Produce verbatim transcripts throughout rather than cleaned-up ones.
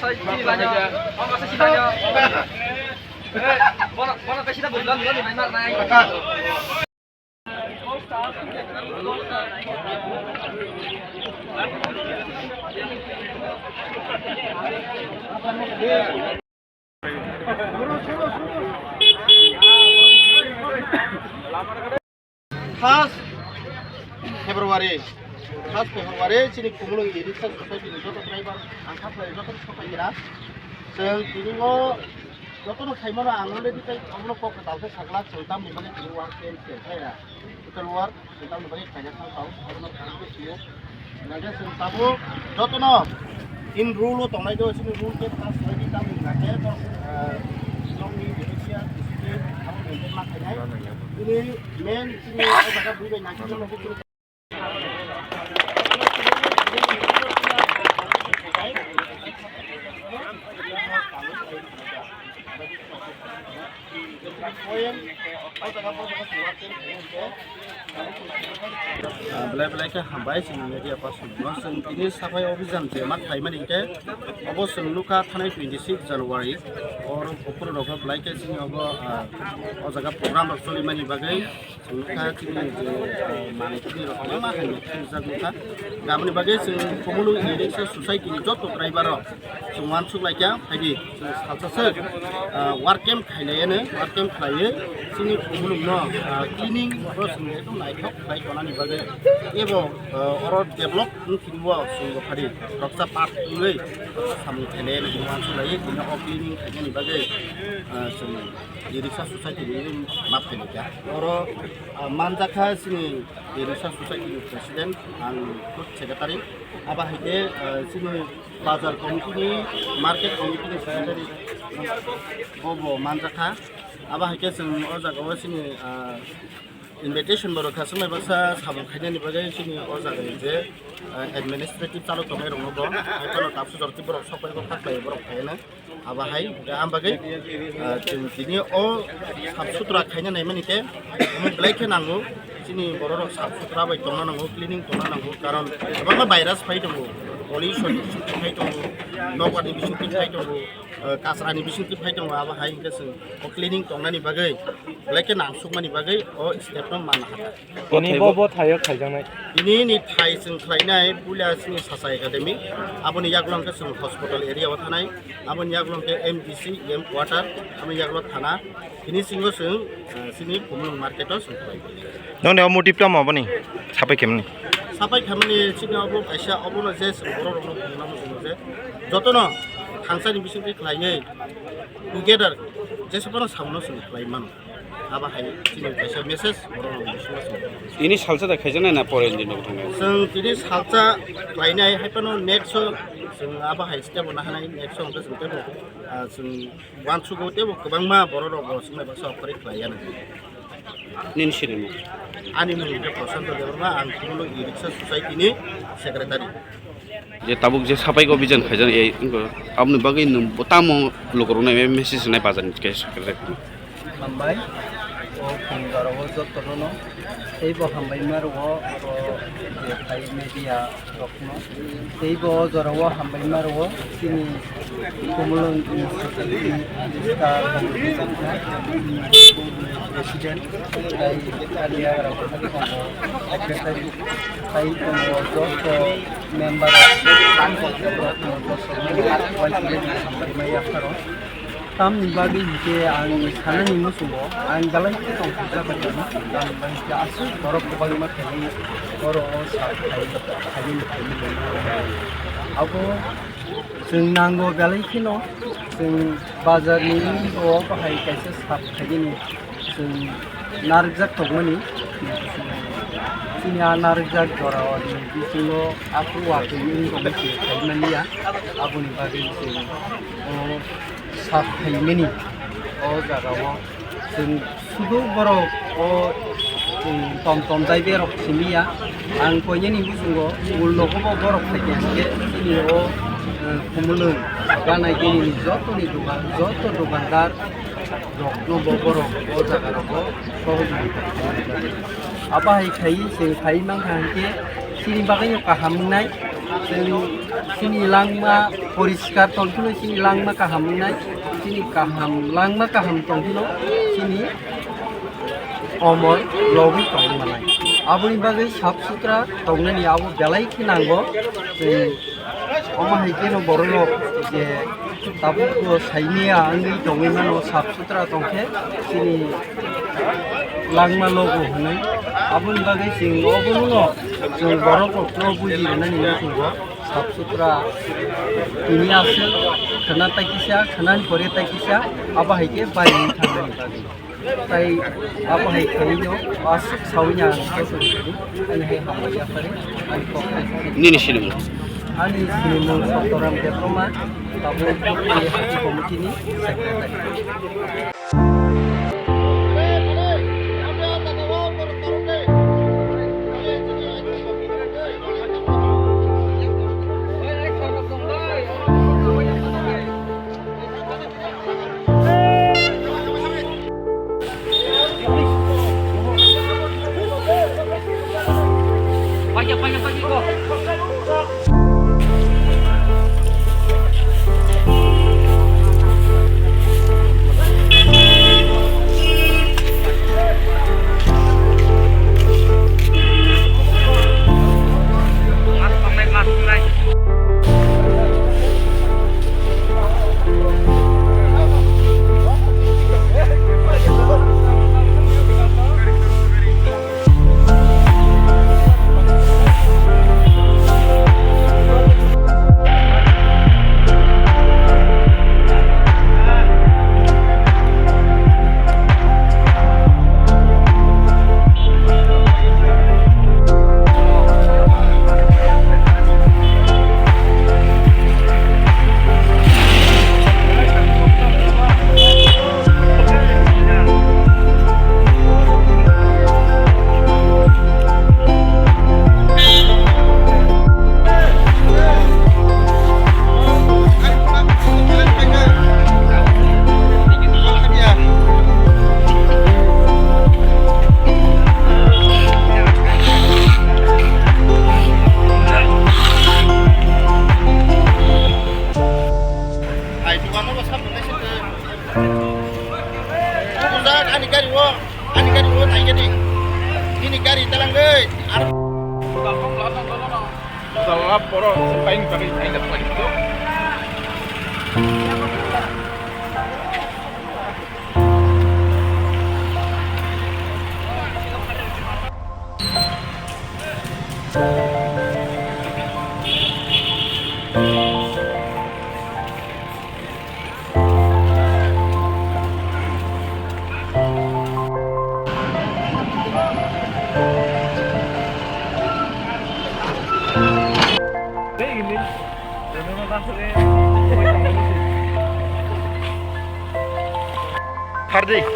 First February, first February chini Khumulwng Iriksa Society ni joto driver ang kha khlai joto sopai gira. Chwng tini o joto no khaimano ang already tei obono kok kwtal khe sakla chwng tamni bagwi tini work camp khe khaira. Total work chwng tamni bagwi khaina thang tong obono khaina khe sio. Hingkhe chwng tabuk jotono in rule o tongnai do, chini rule khe pass khlai di, tamni hingkhe to, ah, nokni judicial district abo maintain ma khainai. Chini main chini o jaga bui bai nangkhe jotono bukung. Ah, belai belai khe hambai chini media person no. Chwng tini saphai obhijan je ma khlaimani hinkhe obo chwng nukha thanai twenty six January. Oro buphuru rok belai khe chini obo, ah, o jaga program rok cholimani bagwi chwng nukha chini je, ah, manwi tini rok kwbangma hai nukjak nukha. Aboni bagwi chwng Khumulwng Iriksa Society ni joto driver rok chwng uansuk laikha, phaidi chwng salsa swk, ah, work camp khailaiya no, work camp khlaiwi chini Khumulwng no, ah, cleaning process no ekdom naithok khlai tonani bagwi ebo, ah, oro develop wng thwngwi o chwng bo phadi roksa part wngwi samung khailaiya no uansuk laiwi tini o cleaning khainani bagwi, ah, chwng Iriksa Society ni ma phailaikha. Oro, ah, manjakha chini Iriksa Society ni president, ang khud secretary. Abo hai khe, ah, chini bazar committee ni, market committee ni secretary bo bo manjakha. Abo hai khe chwng o jaga o chini, ah, invitation bo rwkha, swmai baksa samung khainani bagwi chini o jaga ni je, ah, administrative chalo tongnai rok no bo hai phano tapsu jorti borok sok bai bo kha khlai borok khaina. Abo hai, hingkhe ang bagwi, ah, chwng tini o sap sutra khaina naimani khe omo belai khe nango. Chini borok rok sap sutra bai tongna nango, cleaning tongna nango, karon kwbangma virus phai tongo, pollution ni bisingtwi phai tongo, nokbar ni bisingtwi phai tongo, ah, kasra ni bisingtwi phai tongo. Abo hai hingkhe chwng o cleaning tongnani bagwi belai khe nangsukmani bagwi o step no manna kha. Tini bo bo thaio khaijaknai. Tini ni thai chwng khlainai puila chini Sacha Academy, aboni yagulo hwnkhe chwng hospital area o thanai, aboni yagulo hwnkhe M D C, E M quarter, aboni yagulo thana. Tini chwngno chwng, eh, chini Khumulwng market o chwng khlai. Noni o motive tamo aboni sapai khemni? Sapai khemni chini obo kaisa obono je chwng borok rokno phunukna muchungo je jotono thangsani bisingtwi khlaiwi together jesa phano samungno chwng khlai mano. Abo hai chini kaisa message borok rok bisingo chwng. Ini salsa da khaijana na pore ni nog thangna? Chwng tini salsa khlainai hai phano next o chwng abo hai step o nahanai, next o hwnkhe chwng tebo, ah, chwng uansugo tebo kwbangma borok rok bo chwng bai baksa offer khlaiya nang. Nini sinimo? Ani mung hwnkhe Prashanto Debbarma, ang Khumulwng E-Rickshaw Society ni secretary. Je tabuk je sapai ko bijan khaijana, ei, wngkha, aboni bagwi nwng bo tamo lukurokno message rwnai bazar ni khe secretary. Hambai, o phung jora o joto no, tei bo hambai ma rwo, abo je phai media rokno, tei bo o jora o hambai ma rwo, chini Khumulwng ni secretary, Mister President, tei ani yagra secretary, tei tongo joto member rok, hambai ma yapharo. Tamni bagwi hinkhe ang sanani muchungo, ang belai khe tongthokjak bai tongma, tamni bagwi hinkhe aswk borok kwbangma khainai oro o sap khai, khainani khainani. Abo chwng nango belai kheno, chwng bazarni o bahai kaisa sap khainani chwng narwkjak tongmani. Chini a narwkjak jora o ni bisingo aphuru watwi wngwi tongmani khaimani ya, aboni bagwi chwng o sap khaimani o jaga o chwng sudu borok o, um, tom tom jai berok simi ya. Ang koinani busungo ulno kobo borok phaikha hinkhe chini o, um, Khumulwng ganai gini ni joto ni dogan, joto dogandar rokno bo borok o jaga rogo sohojogita khainai. Abo hai khai chwng khai mankha hinkhe chini bagwi no kaham wngnai. Chwng chini langma poriskar tongphino, chini langma kaham wngnai, chini kaham, langma kaham tongphino chini omor logwi tongwi manai. Aboni bagwi sap sutra tongnani abo belai khe nango. Chwng omo hai kheno bororok je tabuk bo saimaya wngwi tongwi mano, sap sutra tongkhe chini langma logo hwnwi. Aboni bagwi chwng obono chwng borok rokno buji rwnani muchungo sap sutra tini aswk khwna tai kisa, khwnani pore tai kisa, abo hai khe bai wngwi thangnani bagwi. Tai abo hai khaino aswk sawi ang ani hai hamya phari ani kok. Nini sinimung? Ani sinimung Soktoram Debbarma, tabuk ani hati committee ni secretary. Hai, dukan o bwsa phunai se twi. Bujak ani gari o, ani gari o nai gadi. Nini gari talang gwi. Ar. Dala poro, pain kami, pain kami. Hardik.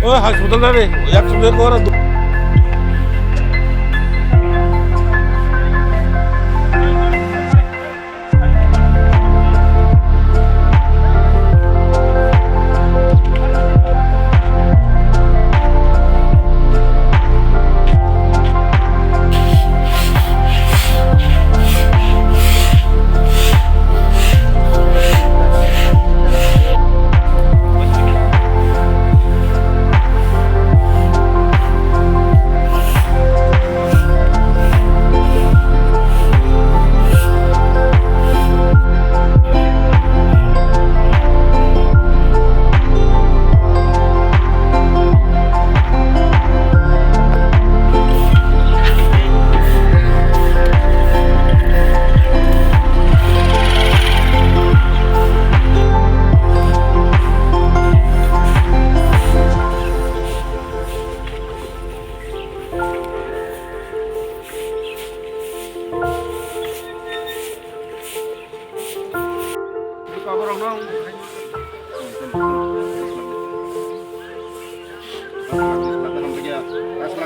O hospital na re, yak sumber ko ra.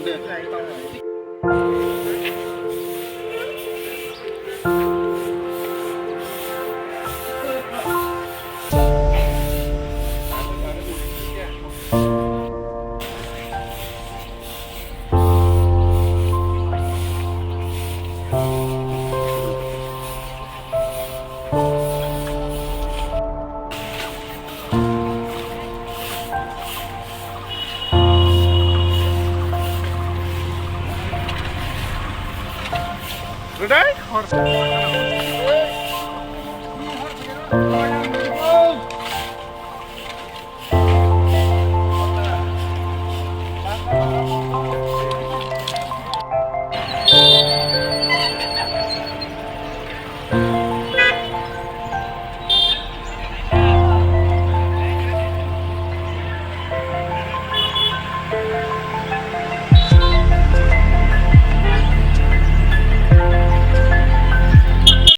Rwdai?